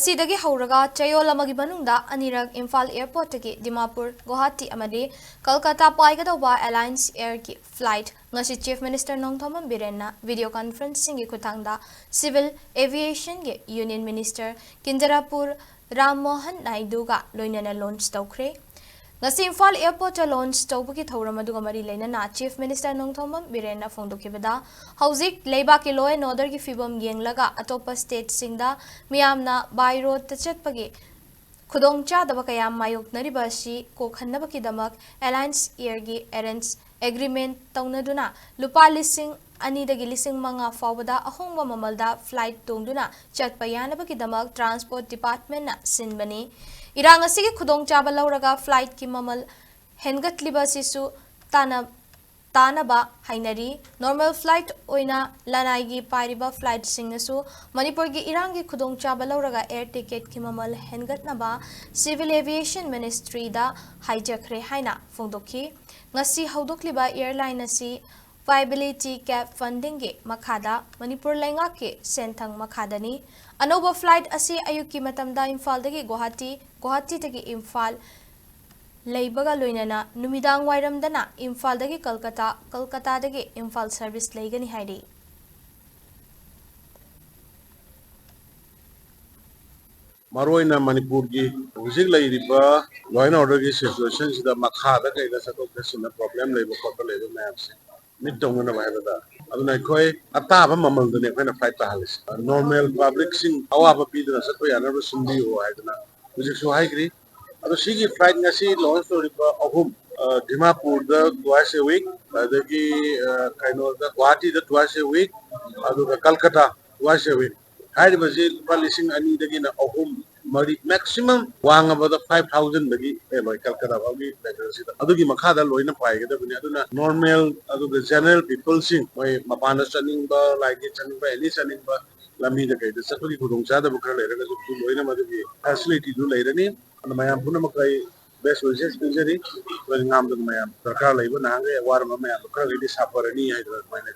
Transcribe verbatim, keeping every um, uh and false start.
ꯒꯨꯋꯥꯍꯥꯇꯤꯗꯒꯤ ꯍꯧꯔꯒ ꯆꯌꯣꯜ ꯑꯃꯒꯤ ꯃꯅꯨꯡꯗ ꯑꯅꯤꯔꯛ ꯏꯝꯐꯥꯜ ꯑꯦꯌꯔꯄꯣꯔꯠꯇꯒꯤ ꯗꯤꯃꯥꯄꯨꯔ, ꯒꯨꯋꯥꯍꯥꯇꯤ ꯑꯃꯗꯤ ꯀꯜꯀꯇꯥ ꯄꯥꯏꯒꯗꯧꯕ ꯑꯦꯂꯥꯌꯟꯁ ꯑꯦꯌꯔꯒꯤ ꯐ꯭ꯂꯥꯏꯠ ꯉꯁꯤ ꯆꯤꯐ ꯃꯤꯅꯤꯁꯇꯔ ꯅꯣꯡꯊꯣꯝꯕꯝ ꯕꯤꯔꯦꯟꯅ ꯚꯤꯗꯤꯑꯣ ꯀꯟꯐꯔꯦꯟꯁꯤꯡꯒꯤ ꯈꯨꯠꯊꯥꯡꯗ ꯁꯤꯚꯤꯜ ꯑꯦꯚꯤꯌꯦꯁꯟꯒꯤ ꯌꯨꯅꯤꯌꯟ ꯃꯤꯅꯤꯁꯇꯔ ꯀꯤꯟꯖꯔꯥꯄꯨꯔ ꯔꯥꯝ ꯃꯣꯍꯟ ꯅꯥꯏꯗꯨꯒ ꯂꯣꯏꯅꯅ ꯂꯣꯟꯆ ꯇꯧꯈ꯭ꯔꯦ꯫ ꯉꯁꯤ ꯏꯝꯐꯥꯜ ꯑꯦꯌꯔꯄꯣꯔꯠꯇ ꯂꯣꯟꯆ ꯇꯧꯕꯒꯤ ꯊꯧꯔꯝ ꯑꯗꯨꯒ ꯃꯔꯤ ꯂꯩꯅꯅ ꯆꯤꯐ ꯃꯤꯅꯤꯁꯇꯔ ꯅꯣꯡꯊꯣꯝꯕꯝ ꯕꯤꯔꯦꯟꯅ ꯐꯣꯡꯗꯣꯛꯈꯤꯕꯗ, ꯍꯧꯖꯤꯛ ꯂꯩꯕꯥꯛꯀꯤ law and orderꯒꯤ ꯐꯤꯕꯝ ꯌꯦꯡꯂꯒ ꯑꯇꯣꯞꯄ ꯁ꯭ꯇꯦꯠꯁꯤꯡꯗ ꯃꯤꯌꯥꯝꯅ by roadꯇ ꯆꯠꯄꯒꯤ ꯈꯨꯗꯣꯡꯆꯥꯗꯕ ꯀꯌꯥ ꯃꯥꯌꯣꯛꯅꯔꯤꯕ ꯑꯁꯤ ꯀꯣꯛꯍꯟꯅꯕꯒꯤꯗꯃꯛ ꯑꯦꯂꯥꯌꯟꯁ ꯑꯦꯌꯔꯒꯤ ꯑꯦꯔꯦꯟꯖ ꯑꯦꯒ꯭ꯔꯤꯃꯦꯟ ꯇꯧꯅꯗꯨꯅ ꯂꯨꯄꯥ ꯂꯤꯁꯤꯡ ꯑꯅꯤꯗꯒꯤ ꯂꯤꯁꯤꯡ ꯃꯉꯥ ꯐꯥꯎꯕꯗ ꯑꯍꯣꯡꯕ ꯃꯃꯜꯗ ꯐ꯭ꯂꯥꯏꯠ ꯇꯣꯡꯗꯨꯅ ꯆꯠꯄ ꯌꯥꯅꯕꯒꯤꯗꯃꯛ ꯇ꯭ꯔꯥꯟꯁꯄꯣꯔꯠ ꯗꯤꯄꯥꯔꯠꯃꯦꯟꯅ ꯁꯤꯟꯕꯅꯤ꯫ ꯏꯔꯥꯡ ꯑꯁꯤꯒꯤ ꯈꯨꯗꯣꯡꯆꯥꯕ ꯂꯧꯔꯒ ꯐ꯭ꯂꯥꯏꯠꯀꯤ ꯃꯃꯜ ꯍꯦꯟꯒꯠꯂꯤꯕ ꯑꯁꯤꯁꯨ ꯇꯥꯟꯅ-, ꯇꯥꯅꯕ ꯍꯥꯏꯅꯔꯤ꯫ ꯅꯣꯔꯃꯦꯜ ꯐ꯭ꯂꯥꯏꯠ ꯑꯣꯏꯅ ꯂꯅꯥꯏꯒꯤ ꯄꯥꯏꯔꯤꯕ ꯐ꯭ꯂꯥꯏꯠꯁꯤꯡꯅꯁꯨ ꯃꯅꯤꯄꯨꯔꯒꯤ ꯏꯔꯥꯡꯒꯤ ꯈꯨꯗꯣꯡꯆꯥꯕ ꯂꯧꯔꯒ ꯑꯦꯌꯔ ꯇꯤꯀꯦꯠꯀꯤ ꯃꯃꯜ ꯍꯦꯟꯒꯠꯅꯕ ꯁꯤꯚꯤꯜ ꯑꯦꯚꯤꯌꯦꯁꯟ ꯃꯤꯅꯤꯁꯇ꯭ꯔꯤꯗ ꯍꯥꯏꯖꯈ꯭ꯔꯦ ꯍꯥꯏꯅ ꯐꯣꯡꯗꯣꯛꯈꯤ꯫ ꯉꯁꯤ ꯍꯧꯗꯣꯛꯂꯤꯕ ꯑꯦꯌꯔꯂꯥꯏꯟ ꯑꯁꯤ ꯚꯥꯏꯕꯤꯂꯤꯇꯤ ꯒꯦꯞ ꯐꯟꯗꯤꯡꯒꯤ ꯃꯈꯥꯗ ꯃꯅꯤꯄꯨꯔ ꯂꯩꯉꯥꯛꯀꯤ ꯁꯦꯟꯊꯪ ꯃꯈꯥꯗꯅꯤ꯫ ꯑꯅꯧꯕ ꯐ꯭ꯂꯥꯏꯠ ꯑꯁꯤ ꯑꯌꯨꯛꯀꯤ ꯃꯇꯝꯗ ꯏꯝꯐꯥꯜꯗꯒꯤ ꯒꯨꯋꯥꯍꯥꯇꯤ, ꯒꯨꯋꯥꯍꯥꯇꯤꯗꯒꯤ ꯏꯝꯐꯥꯜ ꯂꯩꯕꯒ ꯂꯣꯏꯅꯅ ꯅꯨꯃꯤꯗꯥꯡ ꯋꯥꯏꯔꯝꯗꯅ ꯏꯝꯐꯥꯜꯗꯒꯤ ꯀꯜꯀꯇꯥ, ꯀꯜꯀꯇꯥꯗꯒꯤ ꯏꯝꯐꯥꯜ ꯁꯔꯚꯤꯁ ꯂꯩꯒꯅꯤ ꯍꯥꯏꯔꯤ꯫ ꯃꯔꯨꯑꯣꯏꯅ ꯃꯅꯤꯄꯨꯔꯒꯤ ꯍꯧꯖꯤꯛ ꯂꯩꯔꯤꯕ law and orderꯒꯤ situationꯁꯤꯗ ꯃꯈꯥꯗ ꯀꯩꯗ ꯆꯠꯊꯣꯛ ꯆꯠꯁꯤꯟꯗ problem ꯂꯩꯕ ꯈꯣꯠꯄ ꯂꯩꯕ ꯃꯌꯥꯝꯁꯦ meet ꯇꯧꯅꯅꯕ ꯍꯥꯏꯕ ꯇꯥꯔꯦ꯫ ꯑꯗꯨꯅ ꯑꯩꯈꯣꯏ ꯑꯇꯥꯕ ꯃꯃꯜꯗꯅꯦ ꯑꯩꯈꯣꯏꯅ flight ꯇꯥꯍꯜꯂꯤꯁꯦ꯫ Normal publicꯁꯤꯡ ꯑꯋꯥꯕ ꯄꯤꯗꯅ ꯆꯠꯄ ꯌꯥꯅꯕ ꯁꯤꯟꯕꯤꯌꯨ ꯍꯥꯏꯗꯅ ꯍꯧꯖꯤꯛꯁꯨ ꯍꯥꯏꯈ꯭ꯔꯤ꯫ ꯑꯗꯣ ꯁꯤꯒꯤ flight ꯉꯁꯤ launch ꯇꯧꯔꯤꯕ ꯑꯍꯨꯝ, ꯑ, ꯗꯤꯃꯥꯄꯨꯔꯗ twice a week, ꯑꯗꯒꯤ, ꯑ, ꯀꯩꯅꯣꯗ, ꯒꯨꯋꯥꯍꯥꯇꯤꯗ twice a week, ꯑꯗꯨꯒ ꯀꯜꯀꯇꯥ twice a week꯫ ꯍꯥꯏꯔꯤꯕꯁꯤ ꯂꯨꯄꯥ ꯂꯤꯁꯤꯡ ꯑꯅꯤꯗꯒꯤꯅ ꯑꯍꯨꯝ, ꯃꯔꯤ, maximum ꯋꯥꯡꯉꯕꯗ five thousandꯗꯒꯤ ꯍꯦꯜꯂꯣꯏ ꯀꯜꯀꯇꯥ ꯐꯥꯎꯒꯤ levelꯁꯤꯗ꯫ ꯑꯗꯨꯒꯤ ꯃꯈꯥꯗ ꯂꯣꯏꯅ ꯄꯥꯏꯒꯗꯕꯅꯤ꯫ ꯑꯗꯨꯅ normal ꯑꯗꯨꯒ general peopleꯁꯤꯡ, ꯃꯣꯏ ꯃꯄꯥꯟꯗ ꯆꯠꯅꯤꯡꯕ, ꯂꯥꯏꯔꯤꯛ ꯆꯠꯅꯤꯡꯕ, any ꯆꯠꯅꯤꯡꯕ, ꯂꯝꯕꯤꯗ ꯀꯩꯗ ꯆꯠꯄꯒꯤ ꯈꯨꯗꯣꯡꯆꯥꯗꯕ ꯈꯔ ꯂꯩꯔꯒꯁꯨ ꯑꯗꯨ ꯂꯣꯏꯅ ꯃꯗꯨꯒꯤ facilityꯗꯨ ꯂꯩꯔꯅꯤ꯫ ꯑꯗꯨ ꯃꯌꯥꯝ ꯄꯨꯝꯅꯃꯛꯇ ꯑꯩ best wishes ꯄꯤꯖꯔꯤ꯫ ꯑꯩꯈꯣꯏ ꯉꯥꯝꯗꯅ ꯃꯌꯥꯝ ꯗꯔꯀꯥꯔ ꯂꯩꯕ ꯅꯍꯥꯟꯈꯩ ꯑꯋꯥꯔꯕ ꯃꯌꯥꯝꯗꯣ ꯈꯔꯈꯩꯗꯤ ꯁꯥꯐꯔꯅꯤ ꯍꯥꯏꯗꯅ ꯑꯗꯨꯃꯥꯏꯅ